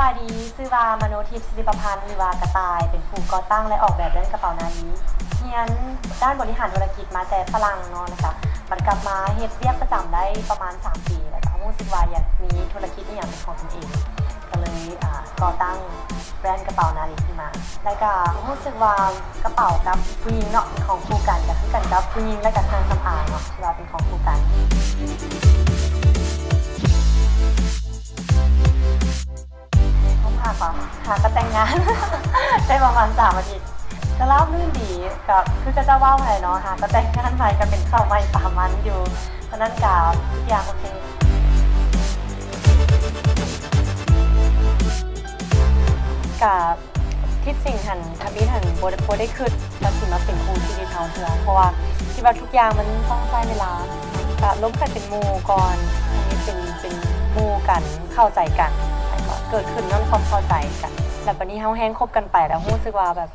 ສະບາຍດີ, ຊື່ວ່າ ມະໂນທິບ ສິລິປະພັນ ຫຼືວ່າກະຕ່າຍ, ເປັນຜູ້ກໍ່ຕັ້ງ ແລະ ອອກແບບແບຣນກະເປົານາລີ. ຮຽນດ້ານບໍລິຫານທຸລະກິດມາແຕ່ຝຣັ່ງເນາະ, ແລ້ວກະບັດກັບມາເຮັດວຽກປະຈຳໄດ້ປະມານສາມປີ ແລ້ວກະຮູ້ສຶກວ່າຢາກມີທຸລະກິດອີ່ຫຍັງເປັນຂອງຕົນເອງ, ກະເລີຍ ອ່າ ກໍ່ຕັ້ງແບຣນກະເປົານາລີຂຶ້ນມາ. ແລ້ວກະຮູ້ສຶກວ່າ ກະເປົາກັບຜູ້ຍິງເນາະ ເປັນຂອງຄູ່ກັນ, ກະຄືກັນກັບຜູ້ຍິງ ແລະກະເຄື່ອງສຳອາງເນາະ ທີ່ວ່າເປັນຂອງຄູ່ກັນ. ຄວາມຮັກຫວາ? ຫາກໍແຕ່ງງານ ໄດ້ປະມານສາມອາທິດ ກໍລາບລື່ນດີ, ກໍຄືເຂົາເຈົ້າເວົ້າຫັ້ນແຫຼະເນາະ, ຫາກໍແຕ່ງງານໄປກໍເປັນເຂົ້າໃໝ່ປາມັນຢູ່. ຕອນນັ້ນກໍທຸກຢ່າງໂອເຄ. ກະ ທີ່ຈິງຫັ້ນ ທຳອິດຫັ້ນບໍ່ ບໍ່ໄດ້ຄິດວ່າຊິມາເປັນຄູ່ຊີວິດເຮົາເທື່ອ, ເພາະວ່າຄິດວ່າທຸກຢ່າງມັນຕ້ອງໃຊ້ເວລາ. ກະລົມກັນເປັນໝູ່ກ່ອນ, ອັນນີ້ເປັນ ເປັນໝູ່ກັນ, ເຂົ້າໃຈກັນ, ແລ້ວກໍເກີດຂຶ້ນຍ້ອນຄວາມເຂົ້າໃຈກັນ. ແລ້ວບາດນີ້ເຮົາແຮ່ງຄົບກັນໄປ ແລ້ວຮູ້ສຶກວ່າແບບ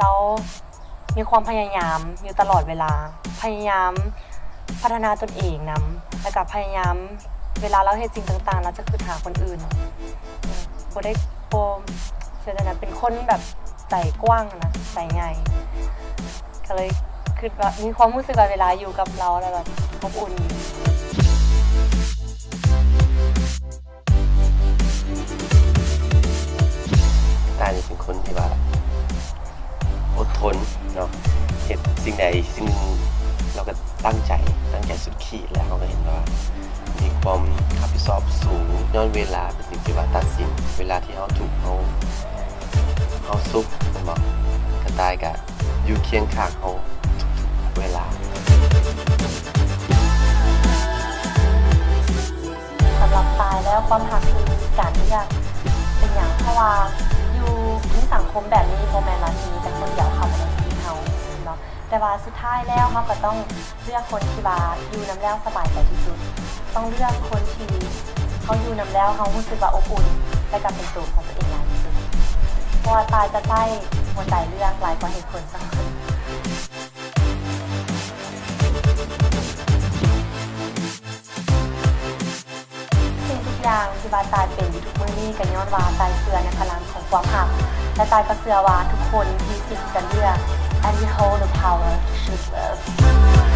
ລາວມີຄວາມພະຍາຍາມຢູ່ຕະຫຼອດເວລາ, ພະຍາຍາມພັດທະນາຕົນເອງນຳ, ແລ້ວກໍພະຍາຍາມ ເວລາລາວເຮັດສິ່ງຕ່າງໆ ລາວຈະຄິດຫາຄົນອື່ນ. ບໍ່ໄດ້ ບໍ່ ເປັນຄົນແບບໃຈກວ້າງນະ, ໃຈໃຫຍ່. ກໍເລີຍຄິດວ່າ ມີຄວາມຮູ້ສຶກວ່າເວລາຢູ່ກັບລາວແລ້ວແບບອົບອຸ່ນ. ກະຕ່າຍນີ້ເປັນຄົນທີ່ວ່າອົດທົນເນາະ, ເຮັດສິ່ງໃດສິ່ງໜຶ່ງລາວກໍຕັ້ງໃຈ, ຕັ້ງໃຈສຸດຂີດ ແລ້ວເຮົາກໍເຫັນວ່າມີຄວາມຮັບຜິດຊອບສູງ, ຍ້ອນເວລາເປັນສິ່ງທີ່ວ່າຕັດສິນ. ເວລາທີ່ເຮົາທຸກ ເຮົາ ເຮົາສຸກ ແມ່ນບໍ່? ກະຕ່າຍກະຢູ່ຄຽງຂ້າງເຮົາທຸກໆເວລາ. ສຳລັບຕ່າຍແລ້ວ ຄວາມຮັກຄືການເລືອກ. ເປັນຫຍັງ? ເພາະວ່າຢູ່ໃນສັງຄົມແບບນີ້ ບໍ່ແມ່ນວ່າຊິມີແຕ່ຄົນດຽວເຂົ້າມາໃນຊີວິດເຮົາເນາະ, ແຕ່ວ່າສຸດທ້າຍແລ້ວເຮົາກໍຕ້ອງເລືອກຄົນທີ່ວ່າຢູ່ນຳແລ້ວສະບາຍໃຈທີ່ສຸດ, ຕ້ອງເລືອກຄົນທີ່ເຮົາຢູ່ນຳແລ້ວເຮົາຮູ້ສຶກວ່າອົບອຸ່ນ ແລະກໍເປັນໂຕຂອງຕົວເອງຫຼາຍທີ່ສຸດ. ເພາະວ່າຕ່າຍຈະໃຊ້ຫົວໃຈເລືອກຫຼາຍກວ່າເຫດຜົນສຳຄັນ. ສິ່ງທຸກຢ່າງທີ່ວ່າຕ່າຍເປັນຢູ່ທຸກມື້ນີ້ ກໍຍ້ອນວ່າຕ່າຍເຊື່ອໃນພະລັງຂອງຄວາມຮັກ ແລະ ຕ່າຍກໍເຊື່ອວ່າທຸກຄົນມີສິດຈະເລືອກ and you hold the power to choose love.